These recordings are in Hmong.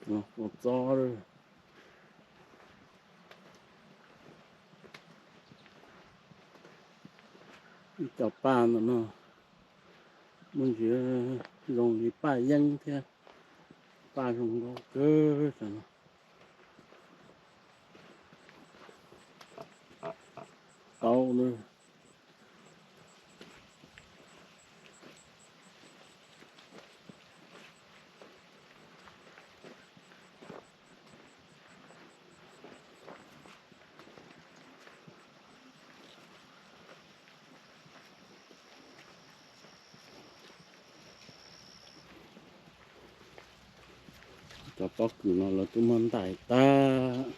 Ua txob, ib co paj ntawm no, muaj ntsis zoo li paj yeeb thiab, paj zoo nkauj kawg. Tau na. Cov pob kws no lawv twb muab ntais tag.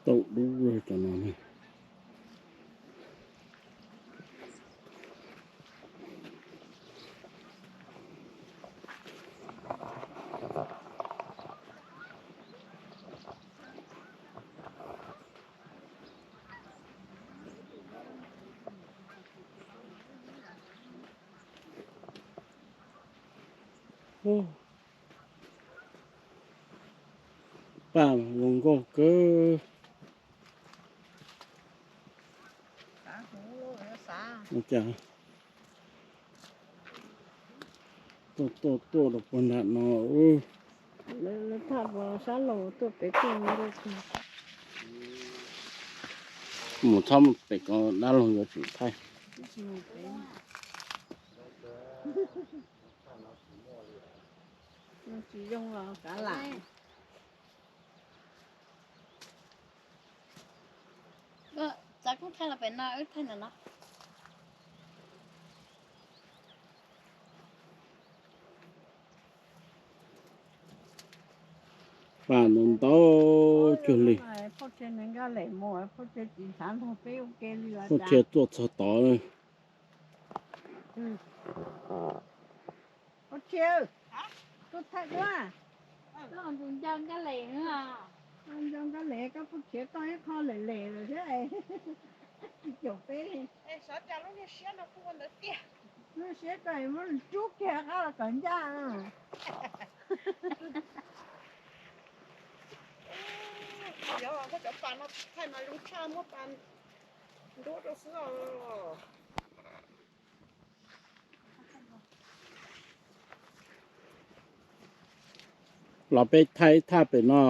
Tau dub cov no. Paj zoo nkauj kawg. Ua cas tuaj tuaj tuaj rau puag nram no. Lawv thaij puas sab laug tuaj pem tuaj nkauj kawg. Mus txhob mus pem ko dab laug yuav tsum thaij. Tsis zoo los kav lam. Txav koob thaij los pem no wb thaij ntawm no. Paj ntau ntau cuag li. Phauj Rhiab tuaj txog tod. Phauj Rhiab, tuaj thaij duab. Nco Nkaj Les, koj Phauj Rhiab tau ib qho lem lem lawm thiab. Caum peb. Lub siab koj muab rub kiag qab los kom ncaj. Yog muab cov pas no thaij mas zoo tshaj, muab pas nruab rau xwb os. Los peb thaij ib thaj pem no.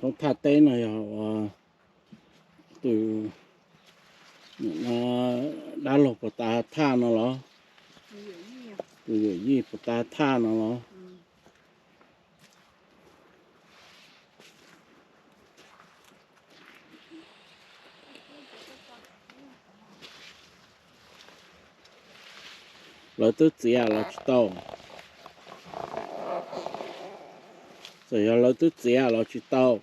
Lub thaj teb no yog tus dab laug puas tas thaj no los? Tus yawm yij puas tas thaj no los? Lawv twb txiav los tsis tau? Txawm yog lawv twb txiav los tsis tau?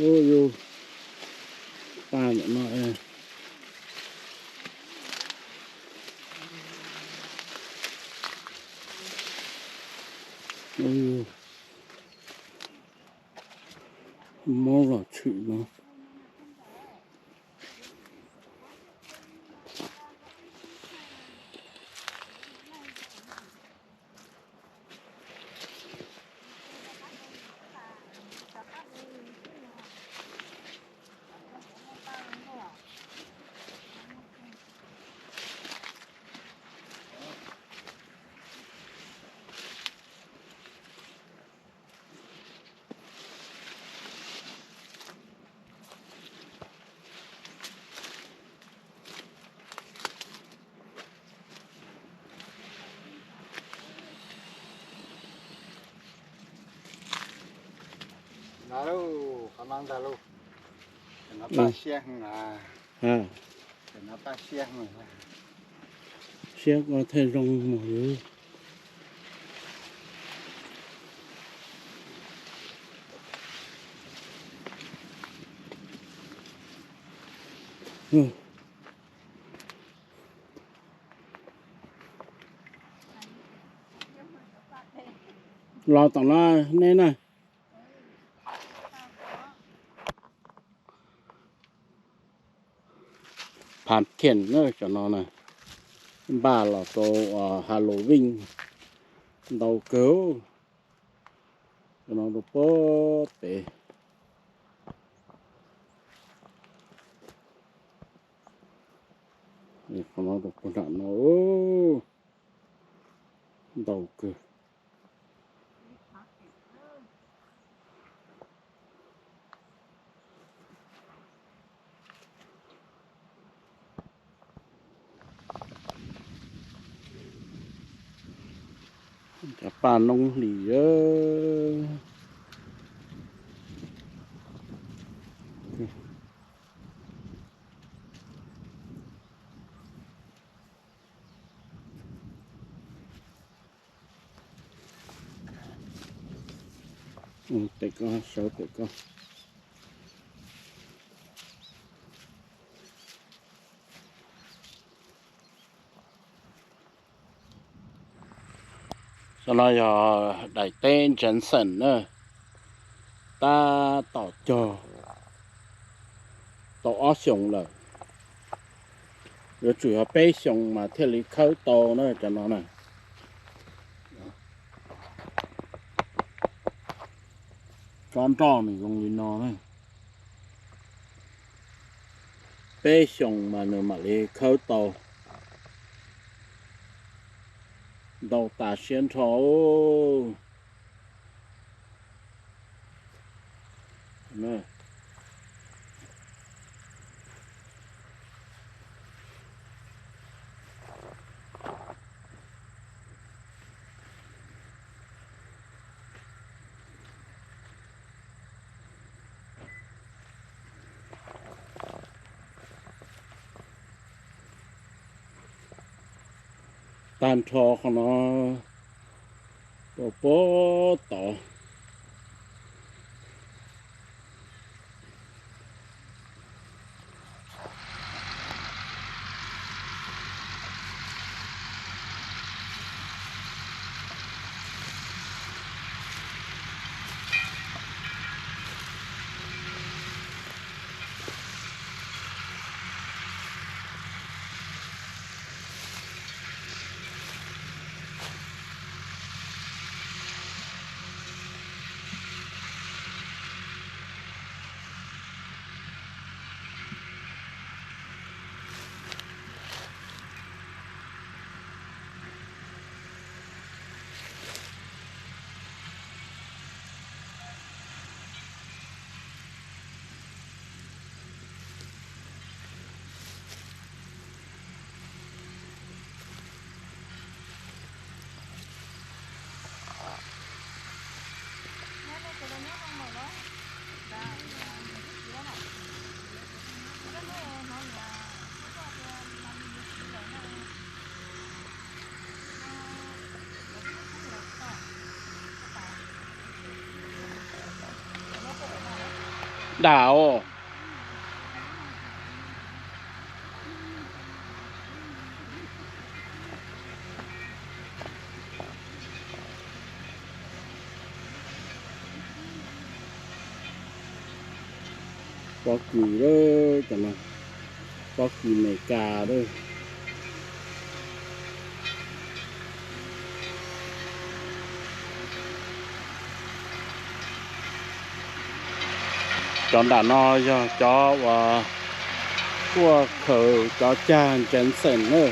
Ub, yus paj ntawm no. Mob los tshwm no. Ntag lauj, qhov no paj siab heev. Siab koj thiaj zoo mog. Los tom no nej na. Pumpkin na, cov no na, npaj los rau Halloween ntau kawg. Cov no rau puag pem. Qhov no rau puag nram no ntau kawg. Cov paj noob hlis. Pem ko, sawv pem ko. Cov no yog daim teb Jensen na, tab tom cog tau ob xyoos lawm. Yuav tsum yog peb xyoos mas thiaj li khawb tau na cov no na. Tsob nroj nws zoo li no na. Peb xyoos mas nws mam li khawb tau. Ntau tas siab nrho. Tag nrho qhov no rau puag tod. Dam os. Pob kws lawm, cov no pob kws Amelikas lawm. Cov nram no yog cov uas tuaj khaws cov cag ntseev xeem na.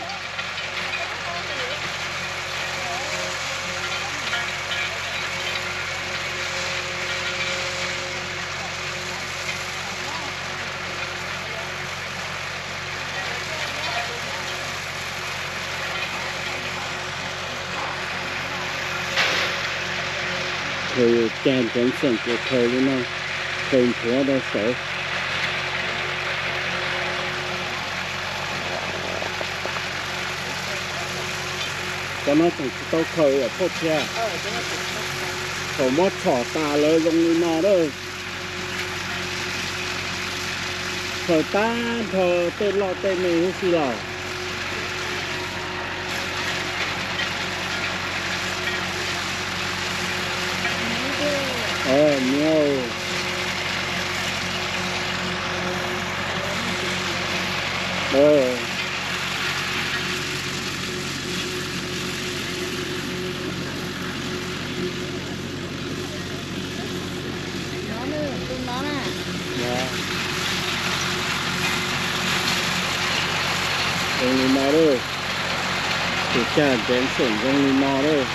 Khaws cag ntseev xeem ces khaws li no, khaws nthuav rau saud. Cov no tseem tsis tau khaws yom Phauj Txhia? Thaum muab txhom tas lawm zoo li no lawm. Khaws tag nrho tej loj tej me huv si los. Zoo li no lawm. Tus cag ntseev xeem zoo li no lawm.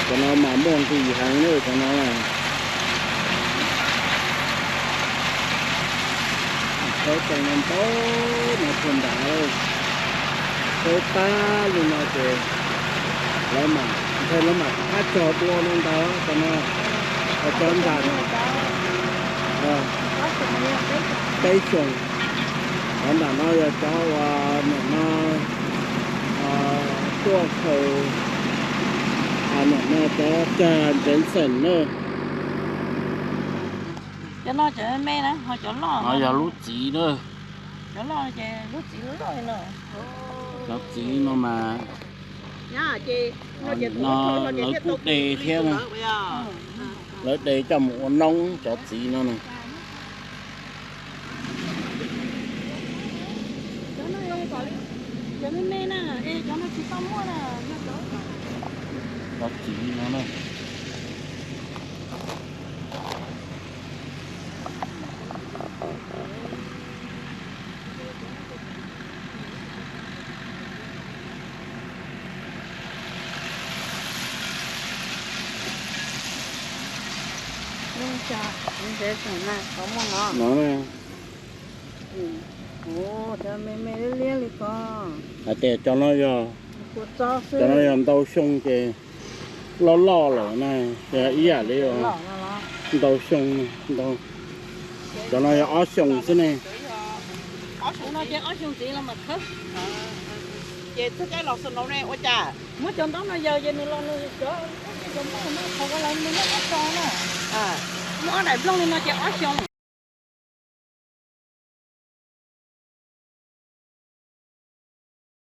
Cov no mas muaj nqis heev lawm cov no. Khawb tau no ntau no puag nrad lawm. Khawb tag li no ces lawv mam, ntshai lawv mam rov qab cog dua no ntag cov no. Cov nram peb xyoos, cov nram no yog cov uas nim no tuaj khaws, nim no cov cag ntseev xeem na. Cov no cov me na, ho cov loj no yog lub txiv na. Cov txiv no mas no lawv kuj de thiab na. Lawv de coj mus ua noob cov txiv no na. Cov txiv no na. No, cov me me liab liab li ko. Hais tias cov no yog, cov no yog ntau xyoo ces loj loj lawm na, yog ib yam li ntau xyoo, cov no yog ob xyoos xwb ne. Ces txog caij los xwm no ne ua cas muab cov ntaub no yawg ces nws los nws cov, cov ntaub no qhov ko los nws muab ob tso na. Muab ob daim nplooj li no ces ob xyoos.